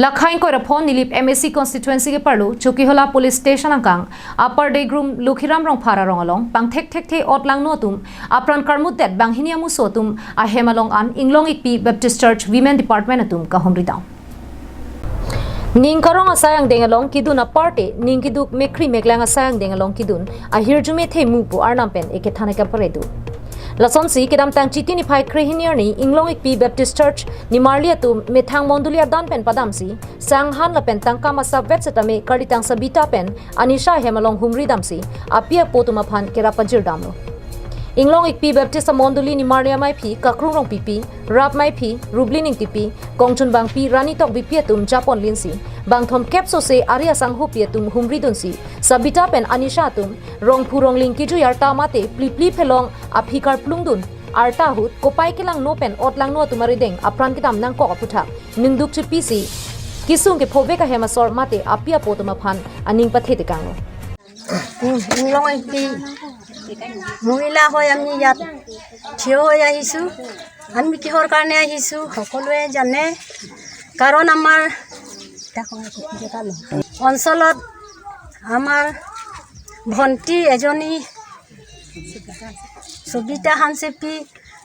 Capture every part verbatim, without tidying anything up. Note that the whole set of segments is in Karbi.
Lakhain koiraphon Nilip M A C constituency ke parlo Chokihola police station angkang Upper Degrum Lukhiram Rongphar arong along pangthek thekthe otlangno atum apran karmutdet banghini amuso atum ahem along an Inglong Ikpi Baptist Church Women Department atum kahumridam. Ning karong asai angdeng along kidun aparte ning kiduk mekri meklang asai angdeng along kidun ahirjume themu pu arnam pen ekethan ekaparedu. Lasonsi kedamtang Chiti niphai krehini arni Inglong Ikpi Baptist Church nimarli atum methang mondoli adan pen padamsi sanghan lapen tangka masap vet setame karlitang Sabita pen Anisha ahem along humridamsi api apo atum aphan kerap pajirdamlo. Inglong Ikpi Baptist amondoli nimarli amaiphi Kakrung Rongpipi, rap maiphi Rublin Ingtipi, kongchunbangpi Rani Tokbipi atum japonlinsi bangthom kep sose ari asanghupi atum humridunsi Sabita pen Anisha atum rongphu rongling kejui arta mate plipli phelong aphi karplungdun arta ahut kopai kelangno pen otlangno atum arideng apran kedam nangkok aphuthak ningduk chepisi kesung kephovek ahem asor mate api apo atum aphan aning pathe tekanglo. উম, উমলং M P মহিলা হৈ আমি ইয়াত থিয় হৈ আহিছোঁ। আমি কিহৰ কাৰণে আহিছোঁ সকলোৱে জানে, কাৰণ আমাৰ অঞ্চলত আমাৰ ভণ্টি এজনী সবিতা হানচেপি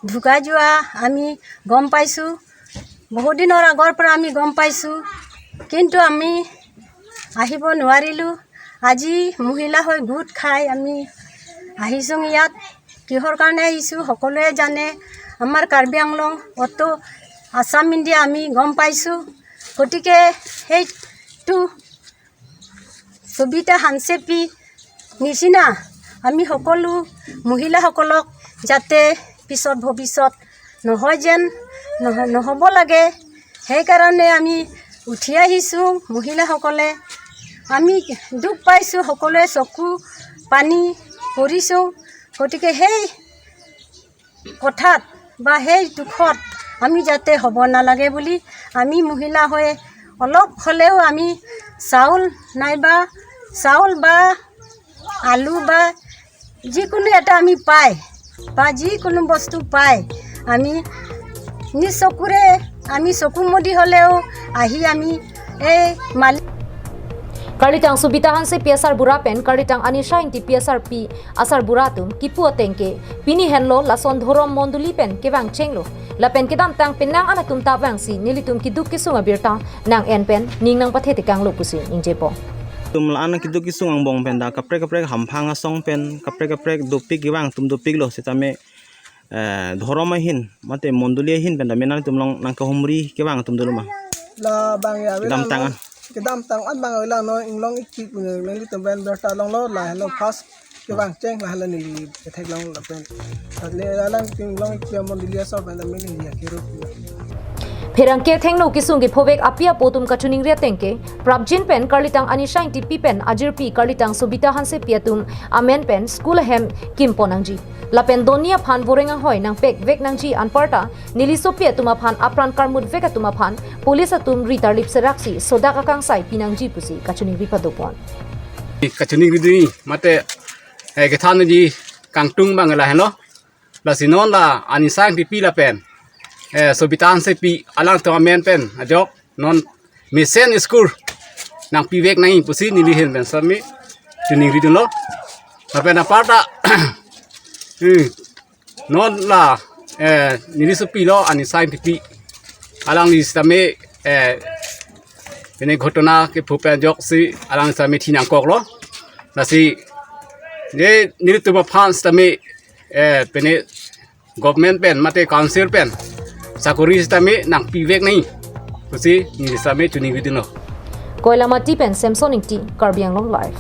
ঢুকাই যোৱা আমি গম পাইছোঁ। বহুত দিনৰ আগৰ পৰা আমি গম পাইছোঁ, কিন্তু আমি আহিব নোৱাৰিলোঁ। আজি মহিলা হৈ গোট খাই আমি আহিছোঁ ইয়াত। কিহৰ কাৰণে আহিছোঁ সকলোৱে জানে, আমাৰ কাৰ্বি আংলং অত আছাম ইণ্ডিয়া আমি গম পাইছোঁ। গতিকে সেইটো সবিতা হানচেপি নিচিনা আমি সকলো মহিলাসকলক যাতে পিছত ভৱিষ্যত নহয় যেন নহ-, নহ'ব লাগে, সেইকাৰণে আমি উঠি আহিছোঁ মহিলাসকলে। আমি দুখ পাইছোঁ, সকলোৱে চকু পানী পৰিছোঁ। গতিকে সেই কথাত বা সেই দুখত আমি যাতে হ'ব নালাগে বুলি আমি মহিলা হৈ অলপ হ'লেও আমি চাউল নাইবা চাউল বা আলু বা যিকোনো এটা আমি পাই বা যিকোনো বস্তু পাই আমি নিজ চকুৰে আমি চকু মুদি হ'লেও আহি আমি এই মালিক Karlitang Shabita Hansepi asarbura pen karlitang Anisha Ingtipi asarpi asarbura atum kipu ateng ke pini henlo lason dhorom mondoli pen kevang chenglo. Lapen kedamtang penang an atum ta vangsi nelitum keduk kesung abirta nang-en pen ning nangpathe tekanglo pusi ningjepo. Atum la-an keduk kesung angbong pen ta kaprek kaprek hamphang asong pen kaprek kaprek dopik kevang atum dopiklo setame, eh, dhorom ahin mate mondoli ahin pen ta mena atum along nangkahumri kevang atum dolo ma? La bang ya, kedamtang an. Kedamtang an bang avelang no, Inglong Ikpi pu nelitum pen birta longlo, la henlo first kevang cheng, la henlo neli ketheklong lapen. Tat le alang Inglong Ikpi mondoli asor pen ta meli ya kero. Pherangke thengno kesung kephovek api apo atum kachiningri ateng ke prapjin pen karlitang Anisha Ingtipi pen ajirpi karlitang Shabita Hansepi atum amen pen school ahem kimpon nangji. Lapen doni aphan voreng ahoi nangpekvek nangji anparta nelisopi atum aphan apran karmutvek atum aphan police atum ri tarlip seraksi sodak akangsai pinangji pusi kachiningri padopon. Kachiningri duni mate, eh, kethanji kangtung bang la henlo. Lasi non la Anisha Ingtipi lapen, eh, Shabita Hansepi alangtum amen pen ajok non mesen school nangpivek nangji pusi neli ahin pen sami chiningri dunlo. Lapen aparta, hmm, non la, eh, nelisopi lo Anisha Ingtipi. Alangli setame, eh, pene ghotona kepho pen ajoksi alang setame thi nangkoklo. Lasi ne nelitum aphan setame, eh, pene government pen mate council pen sakori setame nangpivek nangji pusi neli setame chiningri dunlo. Koilamati pen Samson Ingti, Karbi Anglong Live.